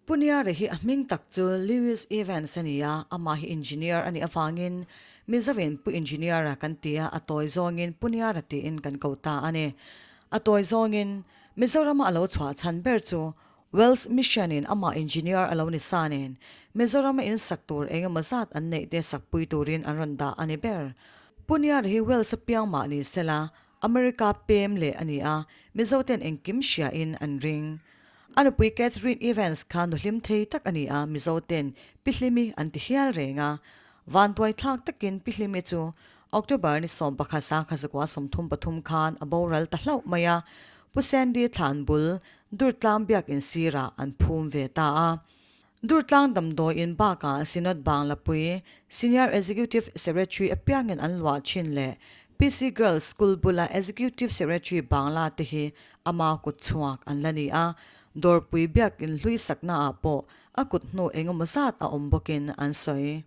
Puniara hi a hming tak chu Lewis Evans a ni a, amah hi engineer a nih avangin Mizoin Pu Engineer-a kan ti a, a tawi zawngin Puniara tiin kan ko ta a ni. A tawi zawngin Mizorama a lo chhuah chhan ber chu Wells Mission-in amah engineer a lo ni sa nen Mizorama in sak tur eng emaw zat an neih te sakpui turin an rawn dah a ni ber. Puniara hi Wells a piang mah ni sela America pem leh a ni a, Mizoten engkim hriain an ring. A nupui Catherine Evans kha nu hlim thei tak a ni a, Mizoten Pi Hlimi an ti hial reng a. Vantuai thlak takin Pi Hlimi chu October ni 11 sangkha 33 khan a boral ta hlauh mai a, Pu Sandy thlan bul Durtlang biakin sirah an phum ve ta a. Durtlang damdawiin bakah Synod Banglapui Senior Executive Secretary apiangin an luah thin leh PC Girls School bula Executive Secretary Bangla te hi ama kut chhuak an la ni a, Dawrpui biakin hlui saknaah pawh a kut hnu engemaw zat a awm bawkin an sawi.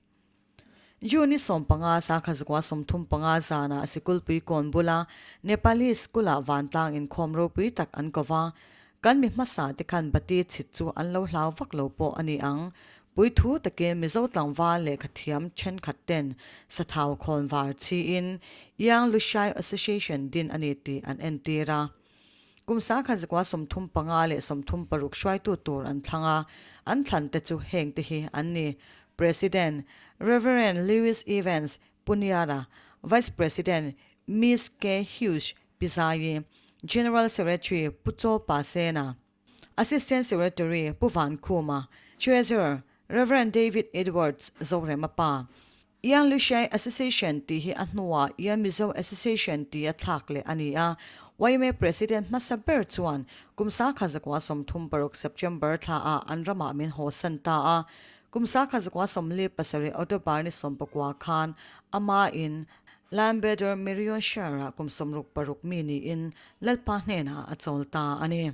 June 15 1935 zanah Sikulpui kawn bula Nepali School-ah vantlang inkhawm ropui tak an ko va, Kan mi hmasa te khan bati chhit chu an lo hlau vak lo pawh a ni ang. Puithu takin Mizo tlangval lehkha thiam thenkhat ten sathau khawn var chhiin Young Lushai Association din a ni tih an entir a. Kum 1935 leh 36 hruaitu tur an thlang a, an thlan te chu heng te hi an ni, President, Rev. Lewis Evans, Puniara, Vice President, Miss K. Hughes, Pi Zaii, General Secretary Pu Chaw Pa Sena, Assistant Secretary Pu Van Khuma, Treasurer Rev. David Edwards Zorema Pa. Young Lushai Association tih hi a hnuah Young Mizo Association tih a thlak leh a ni a, yma President hmasa ber chuan kum 1936 September thlaah an ramah min hawsan ta a, kum 1947 October ni 19 khan amahin Lambedor Merionshire-ah kum 66 mi niin Lalpa hnenah a chawl ta a ni.